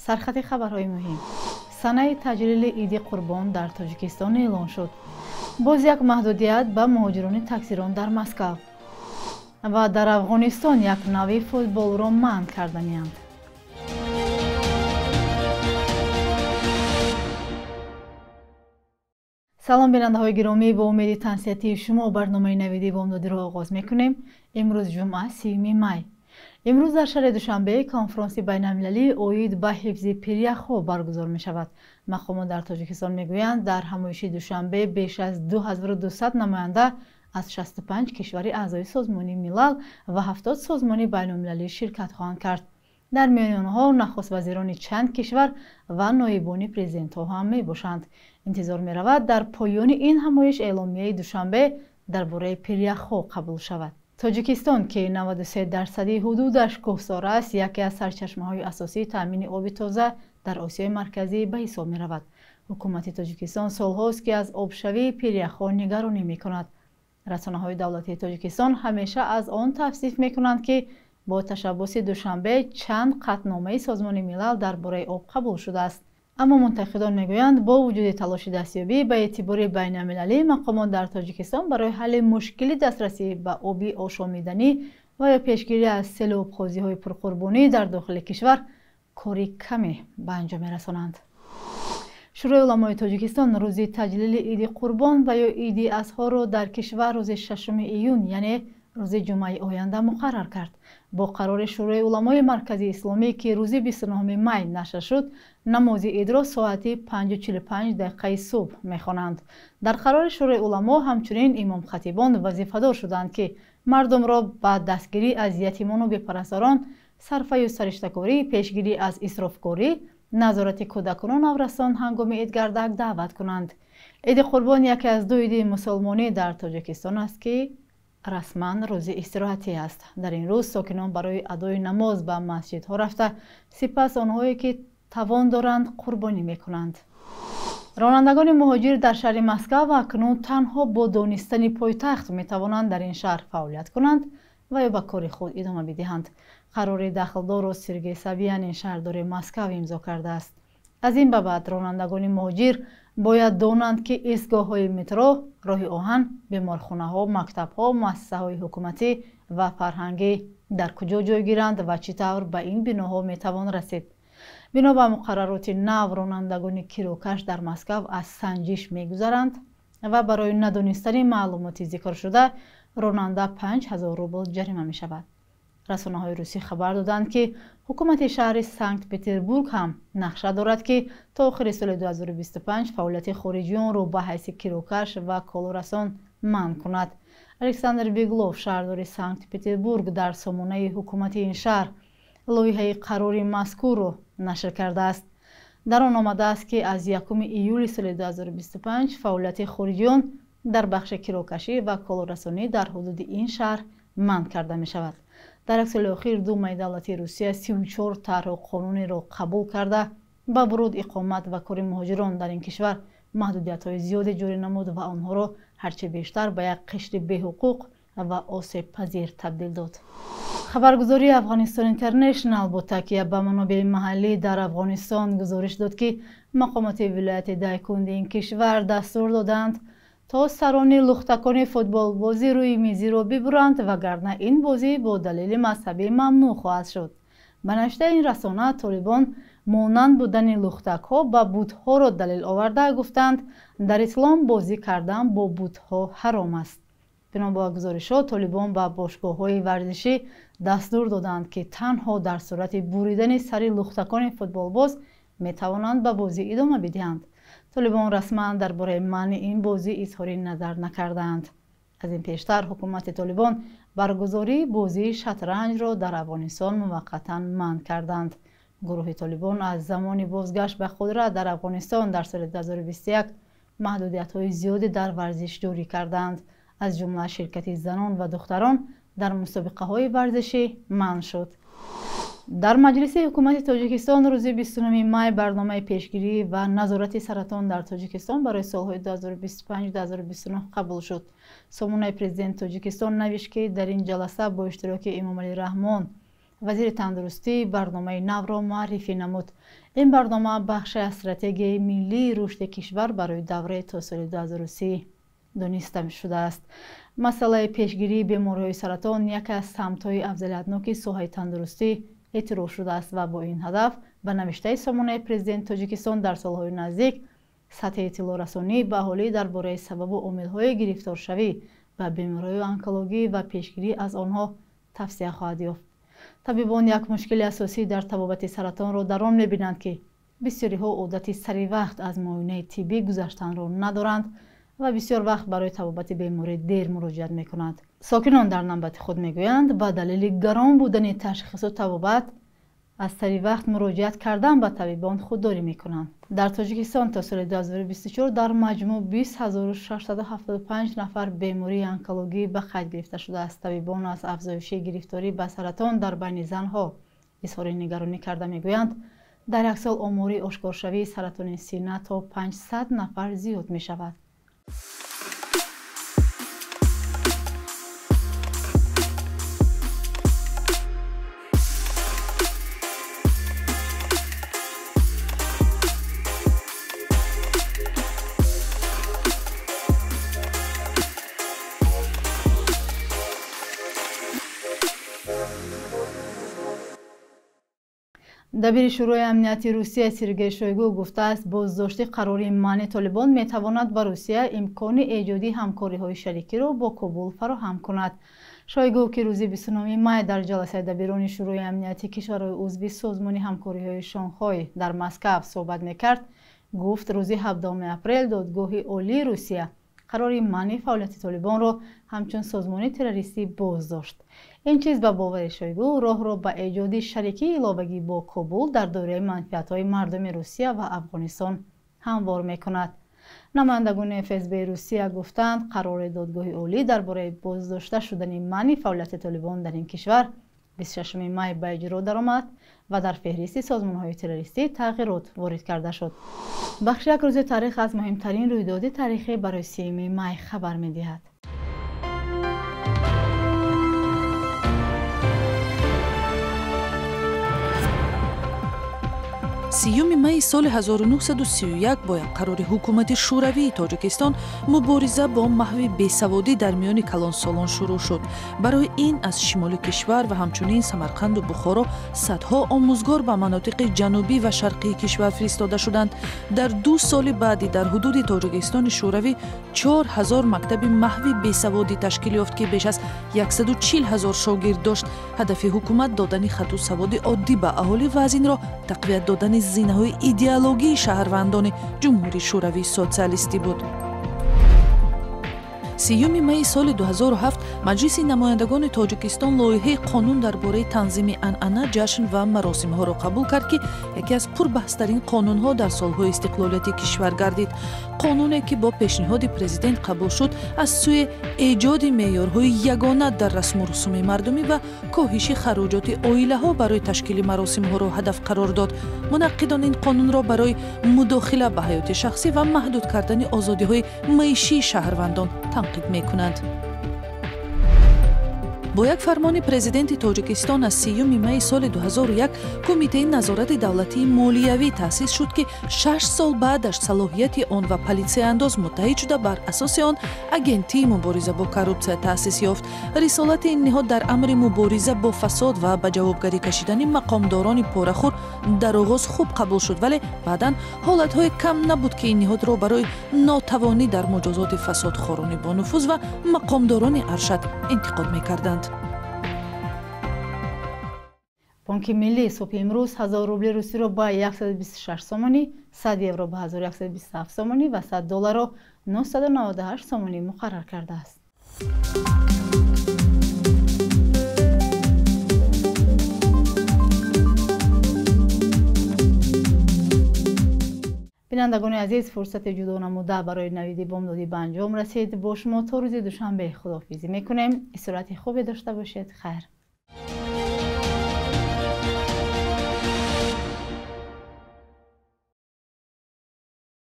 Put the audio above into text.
Сархати хабарҳои муҳим. Санаи таҷлили Иди Қурбон дар Тоҷикистон эълон шуд. Боз як маҳдудият ба муҳоҷирони таксирон дар Москав. Ва дар Афғонистон як нави футболро манъ карданианд. Салом бинандаҳои гиромӣ, бо умеди тансиҳатии шумо барномаи навиди бомдодиро оғоз мекунем. Имрӯз ҷумъа, 30 май. Имрӯз дар шаҳри Душанбе конфронси байналмилалӣ оид ба ҳифзи пиряхҳо баргузор мешавад. Мақомот дар Тоҷикистон мегӯянд, дар ҳамоиши Душанбе беш аз 2200 намоянда аз 65 кишвари аъзои Созмони Милал ва 70 созмони байналмилалӣ ширкат хоҳанд кард. Дар миёни онҳо нахуствазирони чанд кишвар ва ноибони президентҳо ҳам мебошанд. Интизор меравад, дар поёни ин ҳамоиш эъломияи Душанбе дар бораи пиряхҳо қабул шавад. Тоҷикистон, ки 93% ҳудудаш кӯҳсор аст, яке аз сарчашмаҳои асосии таъмини оби тоза дар Осиёи Марказӣ ба ҳисоб меравад. Ҳукумати Тоҷикистон солҳост, ки аз обшавии пиряхҳо нигаронӣ мекунад. Расонаҳои давлатии Тоҷикистон ҳамеша аз он тавсиф мекунанд, ки бо ташаббуси Душанбе чанд қатъномаи Созмони Милал дар бораи об қабул шудааст. Аммо мунтақидон мегӯянд, бо вуҷуди талоши дастёбӣ ба эътибори байналмилалӣ, мақомот дар Тоҷикистон барои ҳалли мушкили дастрасӣ ба оби ошомиданӣ ва ё пешгирӣ аз селу обхозиҳои пурқурбонӣ дар дохили кишвар кори каме ба анҷом мерасонанд. Шӯрои уламои Тоҷикистон рӯзи таҷлили Иди Қурбон ва ё Иди Азҳоро дар кишвар рӯзи 6 июн, яъне рӯзи ҷумъаи оянда муқаррар кард. Бо қарори Шӯрои уламои Маркази Исломӣ, ки рӯзи 29 май нашр шуд, намози идро соати 5:45 дақиқаи субҳ мехонанд. Дар қарори Шӯрои уламо ҳамчунин имомхатибон вазифадор шуданд, ки мардумро ба дастгирӣ аз ятимону бепарасторон, сарфаю сариштакорӣ, пешгирӣ аз исрофкорӣ, назорати кӯдакону наврасон ҳангоми идгардак даъват кунанд. Иди Қурбон яке аз ду иди мусулмонӣ дар Тоҷикистон аст, ки расман рӯзи истироҳатӣ аст. Дар ин рӯз сокинон барои адои намоз ба масҷидҳо рафта, сипас онҳое ки тавон доранд қурбонӣ мекунанд. Ронандагони муҳоҷир дар шаҳри Москав акнун танҳо бо донистани пойтахт метавонанд дар ин шаҳр фаъолият кунанд ва ё ба кори худ идома бидиҳанд. Қарори дахлдорро Сергей Собянин, шаҳрдори Москав, имзо кардааст. Аз ин ба баъд ронандагони муҳоҷир бояд донанд, ки истгоҳҳои метро, роҳи оҳан, беморхонаҳо, мактабҳо, муассисаҳои ҳукуматӣ ва фарҳангӣ дар куҷо ҷойгиранд ва чӣ тавр ба ин биноҳо метавон расид. Бино ба муқаррароти нав, ронандагони кирокаш дар Москав аз санҷиш мегузаранд ва барои надонистани маълумоти зикршуда ронанда 5000 рубл ҷарима мешавад. Расонаҳои русӣ хабар доданд, ки ҳукумати шаҳри Санкт-Петербург ҳам нақша дорад, ки то охири соли 2025 фаъолияти хориҷиёнро ба ҳайси кирокаш ва колорасон манъ кунад. Александр Беглов, шаҳрдори Санкт-Петербург, дар сомонаи ҳукумати ин шаҳр лоиҳаи қарори мазкурро нашр кардааст. Дар он омадааст, ки аз 1 июли соли 2025 фаъолияти хориҷиён дар бахши кирокашӣ ва колорасонӣ дар ҳудуди ин шаҳр манъ карда мешавад. Дар як соли охир Думаи давлатии Русия 34 тарҳу қонунеро қабул карда, ба вуруд, иқомат ва кори муҳоҷирон дар ин кишвар маҳдудиятҳои зиёде ҷорӣ намуд ва онҳоро ҳарчи бештар ба як қишри беҳуқуқ ва осебпазир табдил дод. Хабаргузории Афғонистон Интернешнал бо такя ба манобеи маҳаллӣ дар Афғонистон гузориш дод, ки мақомоти вилояти Дайкунди ин кишвар дастур доданд, то сарони лухтакони футболбозӣ рӯи мизиро бибуранд, вагарна ин бозӣ бо далели мазҳабӣ мамнӯъ хоҳад шуд. Ба навиштаи ин расона, толибон монанд будани лухтакҳо ба бутҳоро далел оварда гуфтанд, дар ислом бозӣ кардан бо бутҳо ҳаром аст. Бино ба гузоришҳо, толибон ба бошгоҳҳои варзишӣ дастур доданд, ки танҳо дар сурати буридани сари лухтакони футболбоз метавонанд ба бозӣ идома бидиҳанд. Толибон расман дар бораи манъи ин бозӣ изҳори назар накардаанд. Аз ин пештар ҳукумати толибон баргузории бозии шатранҷро дар Афғонистон муваққатан манъ карданд. Гурӯҳи толибон аз замони бозгашт ба қудрат дар Афғонистон дар соли 2021 маҳдудиятҳои зиёде дар варзиш ҷорӣ карданд. Аз ҷумла ширкати занон ва духтарон дар мусобиқаҳои варзишӣ манъ шуд. Дар Маҷлиси ҳукумати Тоҷикистон рӯзи 29 май барномаи пешгирӣ ва назорати саратон дар Тоҷикистон барои солҳои 2025-2029 қабул шуд. Сомонаи президенти Тоҷикистон навишт, ки дар ин ҷаласа бо иштироки Эмомалӣ Раҳмон Вазири тандурустӣ барномаи навро муаррифӣ намуд. Ин барнома бахши аз стратегияи миллии рушди кишвар барои давраи то соли 2030 дониста шудааст. Масъалаи пешгирии бемориҳои саратон яке аз самтҳои афзалиятноки соҳаи тандурустӣ эътироф шудааст ва бо ин ҳадаф ба навиштаи сомонаи президенти Тоҷикистон дар солҳои наздик сатҳи иттилоърасонӣ ба аҳолӣ дар бораи сабабу омилҳои гирифторшавӣ ба бемориҳои онкологӣ ва пешгирӣ аз онҳо тавсия хоҳад ёфт. Табибон як мушкили асосӣ дар табобати саратонро дар он мебинанд, ки бисёриҳо одати сари вақт аз муоинаи тиббӣ гузаштанро надоранд ва бисёр вақт барои табобати беморӣ дер муроҷиат мекунанд. Сокинон дар навбати худ мегӯянд, ба далели гарон будани ташхису табобат аз сари вақт муроҷиат кардан ба табибон худдорӣ мекунанд. Дар Тоҷикистон то соли 2024 дар маҷмӯъ 20675 нафар бемории онкологӣ ба қайд гирифта шудааст. Табибон аз афзоиши гирифторӣ ба саратон дар байни занҳо изҳори нигаронӣ карда мегӯянд, дар як сол омори ошкоршавии саратони сина то 500 нафар зиёд мешавад. Дабири Шӯрои амнияти Русия Сергей Шойгу гуфтааст, боздошти қарори манъи Толибон метавонад ба Русия имкони эҷоди ҳамкориҳои шарикиро бо Кобул фароҳам кунад. Шойгу, ки рӯзи 29 май дар ҷаласаи дабирони Шӯрои амнияти кишварҳои узви Созмони ҳамкориҳои Шонхой дар Москав суҳбат мекард, гуфт рӯзи 17 апрел Додгоҳи Олии Русия қарори манъи фаъолияти Толибонро ҳамчун созмони террористӣ боздошт. Ин чиз ба бовари Шойгу роҳро ба эҷоди шарикии иловагӣ бо Кобул дар доираи манфиатҳои мардуми Русия ва Афғонистон ҳамвор мекунад. Намояндагони ФСБ Русия гуфтанд, қарори Додгоҳи Олӣ дар бораи боздошта шудани манъи фаъолияти Толибон дар ин кишвар 26 май ба иҷро даромад ва дар феҳристи созмонҳои террористӣ тағйирот ворид карда шуд. Бахши як рӯзи таърих аз муҳимтарин рӯйдоди таърихӣ барои 3 май хабар медиҳад. 30 майи соли 1931 бо як қарори ҳукумати Шӯравии Тоҷикистон мубориза бо маҳви бесаводӣ дар миёни калонсолон шурӯъ шуд. Барои ин аз шимоли кишвар ва ҳамчунин Самарқанду Бухоро садҳо омӯзгор ба манотиқи ҷанубӣ ва шарқии кишвар фиристода шуданд. Дар 2 соли баъдӣ дар ҳудуди Тоҷикистони Шӯравӣ 4000 мактаби маҳви бесаводӣ ташкил ёфт, ки беш аз 140 000 шогирд дошт. Ҳадафи ҳукумат додани хату саводи оддӣ ба аҳолӣ ва аз инро тақвият додани зинаҳои идеологии шаҳрвандони Ҷумҳурии Шӯравии Социалистӣ буд. 30 майи соли 2007 Маҷлиси намояндагони Тоҷикистон лоиҳаи қонун дар бораи танзими анъана, ҷашн ва маросимҳоро қабул кард, ки яке аз пурбаҳстарин қонунҳо дар солҳои истиқлолияти кишвар гардид. Қонуне ки бо пешниҳоди президент қабул шуд, аз сӯи эҷоди меъёрҳои ягона дар расму русуми мардумӣ ва коҳиши хароҷоти оилаҳо барои ташкили маросимҳоро ҳадаф қарор дод. Мунаққидон ин қонунро барои мудохила ба ҳаёти шахсӣ ва маҳдуд кардани озодиҳои маишии шаҳрвандон танқид мекунанд. Бо як фармони президенти Тоҷикистон аз 30 майи соли 2001 Кумитаи назорати давлатии молиявӣ таъсис шуд, ки 6 сол баъдаш салоҳияти он ва политсияандоз муттаҳид шуда, бар асоси он Агентии мубориза бо коррупсия таъсис ёфт. Рисолати ин ниҳод дар амри мубориза бо фасод ва ба ҷавобгарӣ кашидани мақомдорони порахӯр дар оғоз хуб қабул шуд, вале баъдан ҳолатҳое кам набуд, ки ин ниҳодро барои нотавонӣ дар муҷозоти фасодхорони бонуфуз ва мақомдорони аршад интиқод мекарданд. Бонки Миллӣ субҳи имрӯз 1000 рубли русиро ба 126 сомонӣ, 100 евро ба 1127 сомонӣ ва 100 долларро 998 сомонӣ муқаррар кардааст. Бинандагони азиз, фурсати ҷудо намуда барои навиди бомдодӣ ба анҷом расид. Бо шумо то рӯзи душанбе худоҳофизӣ мекунем. Истироҳати хубе дошта бошед. Хайр.